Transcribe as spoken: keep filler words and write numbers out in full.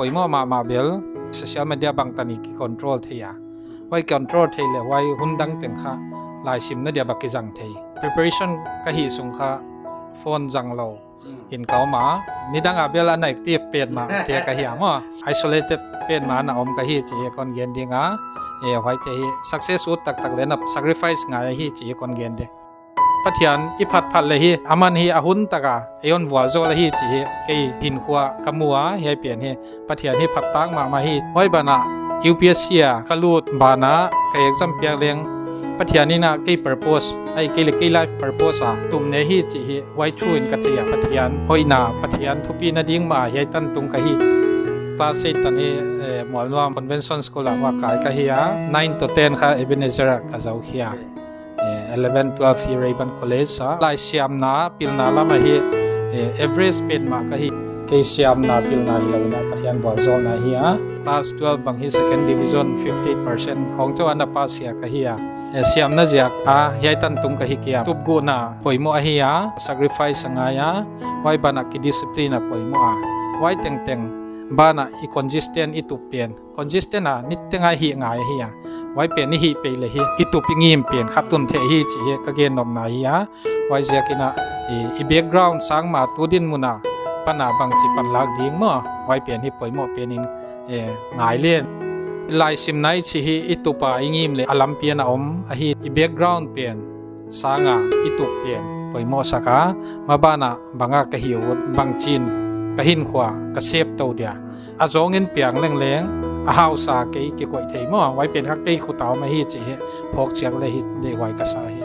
Poimoh mahmah bel, social media bang tan i kicontrol thei a. Huai control thei leh huai hun dang teng kha laisimna dia bang kizang thei. Preparation ka hih sung kha phone zang lou in ka om a. Nidang a bel ana active petmah te ka hi a maw. Isolated petmah ana om ka hi chih kon gen ding a. E, huaite hi success ut taktak leh na sacrifice ngai hi chih kon gen ding. Pathian i phatphat leh hi, aman hi a hun taka ei hon vualzawl hi chih kei hinkhua ka mu a, hiai pen hi Pathian hi phattak mahmah hi. Huai banah U P S C a ka lut banah ka exam piak leng Pathian in a kei purpose, ahihkeileh kei life purpose a tum nei hi chih hi huai thu in ka thei a. Pathian hoihna, Pathian thupina ding mah hiai tan tung ka hi. Class eight tan hi, eh, Mualnuam Convention School ah huai kai ka hi a. Nine to ten kha Ebenezer ah ka zou hi a. Eh, eleven, twelve hi Rayburn College ah. Laisiamna, pilna lam ah hi, eh, average petmah ka hi. Kei siamna, pilna hilou in a Pathian vualzawlna hi a. Class twelve bang hi second division, fifty-eight percent khong chauh ana pass hi a ka hi a. Eh, siamna ziak a hiai tan tung ka hi kei a. Tupguhna poimoh ahi a, sacrifice a ngai a, huai banah kidiscipline a poimoh a. Huai tengteng banah i consistent i tup pen. Consistent a niteng a hih ngai ahi a. Huai pen i hih peih leh hi i tup i ngim pen kha tun theih hi chih hi ka gen nopna hi a. Huaiziakin a i, i background sang mah tu dinmun a pan a bangchi panlak ding maw. Huai pen hi poimoh pen in, eh, ngai leng. Laisimna i chih hi i tup a i ngim leh a lampi ana om ahi. I background pen sang a i tup pen poimoh sak a, maban ah bang a ka hih ut, bangchin ka hinkhua ka sep tou dia. A zawng in piang lengleng a hausa kei kikoih thei maw, huai pen kha kei khut a om ahi chih hi phawk chiang leh hi deihhuai ka sa hi.